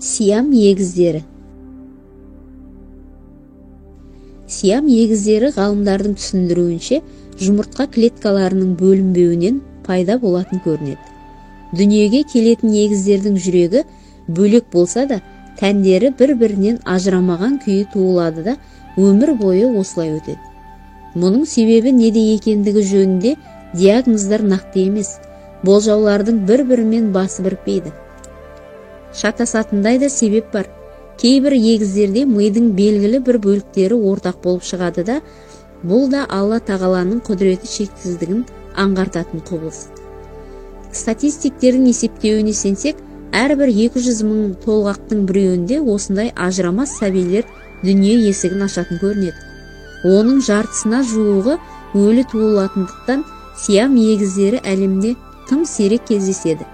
Сиам егіздері. Сиам егіздері ғалымдардың түсіндіруінше, жұмыртқа клеткаларының бөлінбеуінен пайда болатын көрінеді. Дүниеге келетін егіздердің жүрегі бөлек болса да, тәндері бір-бірінен ажырамаған күйі туылады да, өмір бойы осылай өтеді. Мұның себебі неде екендігі жөнінде диагноздар нақты емес, болжаулардың бір-бірімен басы бірікпейді. Шатасатындай да себеп бар. Кейбір егіздерде мидың белгілі бір бөліктері ортақ болып шығады да, бұл да Алла тағаланың құдіреті шексіздігін аңғартатын құбылыс. Статистиктердің есептеуіне сенсек, әрбір 200 мың толғақтың біреуінде осындай ажырамас сәбилер дүние есігін ашатын көрінеді. Оның жартысына жуығы өлі туылатындықтан сиам егіздері әлемде тым сирек кездеседі.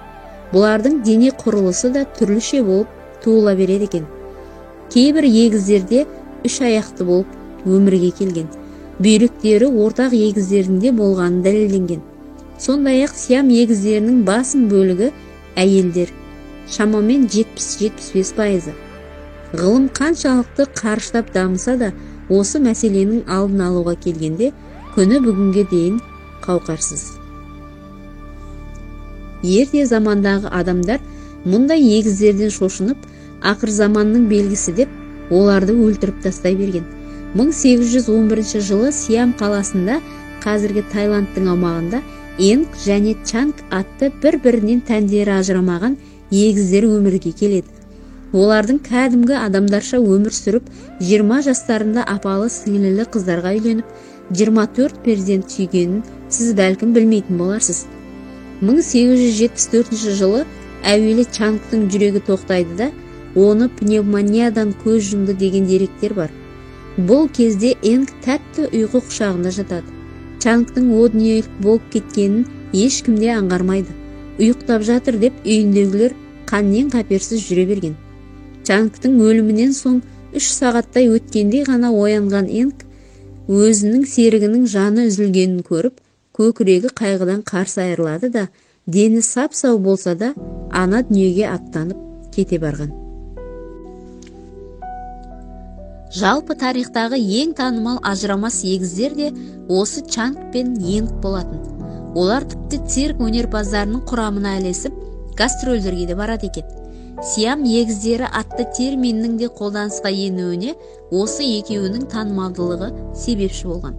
Бұлардың дене құрылысы да түрліше болып туыла береді екен. Кейбір егіздерде үш аяқты болып өмірге келген. Бүйректері ортақ егіздерінде болғаны дәлелденген. Сондай-ақ сиам егіздерінің басым бөлігі әйелдер, шамамен 70-75%. Ғылым қаншалықты қарыштап дамыса да, осы мәселенің алдын алуға келгенде күні бүгінге дейін қауқарсыз. Ерте замандағы адамдар мұндай егіздерден шошынып, ақыр заманның белгісі деп оларды өлтіріп тастай берген. 1811 жылы Сиам қаласында, қазіргі Таиландтың аумағында, Энг және Чанг атты бір-бірінен тәндері ажырамаған егіздер өмірге келеді. Олардың кәдімгі адамдарша өмір сүріп, 20 жастарында апалы сіңлілі қыздарға үйленіп, 24 перзент сүйгенін сіз бәлкім білмейтін боларсыз. 1874 жылы әуелі Чангтың жүрегі тоқтайды да, оны пневмониядан көз жұмды деген деректер бар. Бұл кезде Энг тәтті ұйқы құшағында жатады. Чангтың о дүниелік болып кеткенін ешкім де аңғармайды. Ұйықтап жатыр деп үйіндегілер қаннен қаперсіз жүре берген. Чангтың өлімінен соң 3 сағаттай өткенде ғана оянған Энг өзінің серігінің жаны үзілгенін көріп, көкірегі қайғыдан қарсы айырылады да, дені сап-сау болса да, ана дүниеге аттанып кете барған. Жалпы тарихтағы ең танымал ажырамас егіздер де осы Чанг пен Енг болатын. Олар тіпті цирк өнерпаздарының құрамына ілесіп, гастрольдерге де барады екен. Сиам егіздері атты терминнің де қолданысқа енуіне осы екеуінің танымалдылығы себепші болған.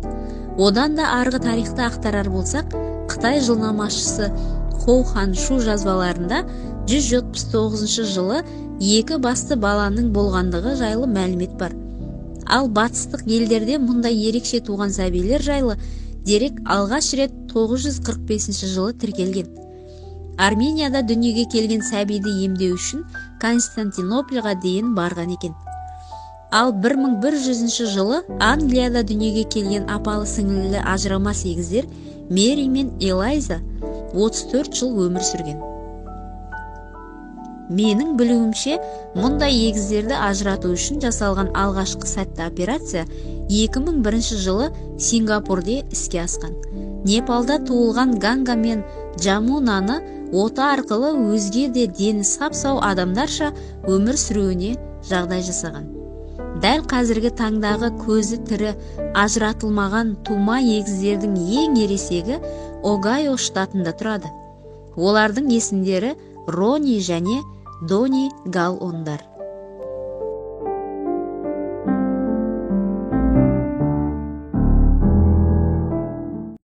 Одан да арғы тарихты ақтарар болсақ, Қытай жылнамашысы Хоу Хан Шу жазбаларында 179 жылы екі басты баланың болғандығы жайлы мәлімет бар. Ал батыстық елдерде мұндай ерекше туған сәбилер жайлы дерек алғаш рет 945 жылы тіркелген. Арменияда дүниеге келген сәбиді емдеу үшін Константинополға дейін барған екен. Ал 1100 жылы Англияда дүниеге келген апалы сіңлілі ажырамас егіздер Мери мен Элайза 34 жыл өмір сүрген. Менің білуімше, мұндай егіздерді ажырату үшін жасалған алғашқы сәтті операция 2001 жылы Сингапурде іске асқан. Непалда туылған Ганга мен Джамунаны ота арқылы өзге де дені сап-сау адамдарша өмір сүруіне жағдай жасаған. Дәл қазіргі таңдағы көзі тірі ажыратылмаған тума егіздердің ең ересегі Огайо штатында тұрады. Олардың есімдері Рони және Дони Галлондар.